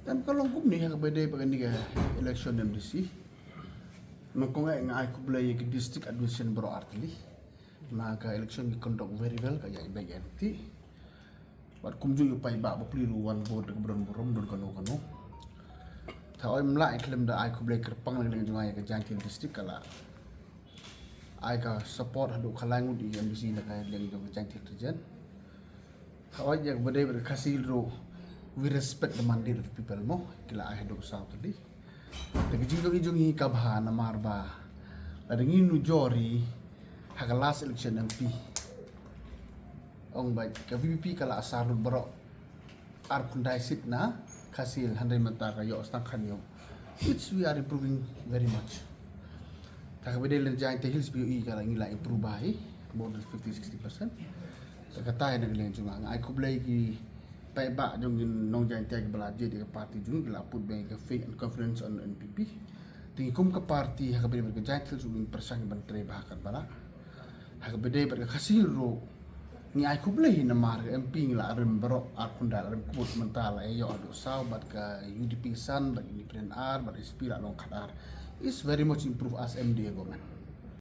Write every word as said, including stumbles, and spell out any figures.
Em ka long kumne ha kaba ïadei bad kane ka election MDC. Nyngkong eh nga ai khublei ïa ki district administration baroh artylli. Na ka election ki conduct very well, ka ïaid beit ïaid ti. Bad kumjuh ïa u paidbah bapli ruh u wan vote da kaba don burom, don kano kano. Thaw ym lah ïa khlem da ai khublei kyrpang na ka liang jong nga ïa ka Jaintia Hills District, ka la ai ka support haduh khatlai ngut ïa ka MDC na ka liang jong ka Jaintia Hills Region. Thaw ïa kaba ïadei bad ka Khasi Hills ruh, we respect the mandate of the people mo, ki la ai haduh saw tylli. Te ka jingïohi jong ngi ka bha namar ba lada ngi nujor ïa ka last election MP, ong ba ka VPP ka la asar lut baroh arphew khyndai seat na Khasi Hills, hynrei mynta ka ïoh tang khatñiew, which we are improving very much. Te ha kaba ïadei lane Jaintia Hills, phi ïohi ka la, ngi la improve bha hi, more than fifty sixty percent. Te katai na ka liang jong nga, nga ai khublei ïa ki paidbah jong ngi nong Jaintia kiba la jied ïa ka party jong ngi, ki la put beit ka faith and confidence on NPP. Te ngi kum ka party ha kaba ïadei bad ka Jaintia Hills ngin pyrshang ban trei bha katba lah. Ha kaba ïadei bad ka Khasi Hills ruh, ngi ai khublei hi namar ka MP ngi la rim baroh arphew khyndai, la rim kut, mynta la ïoh haduh saw, bad ka UDP san, bad independent ar, bad SP la long khatar. It's very much improve as MDA government.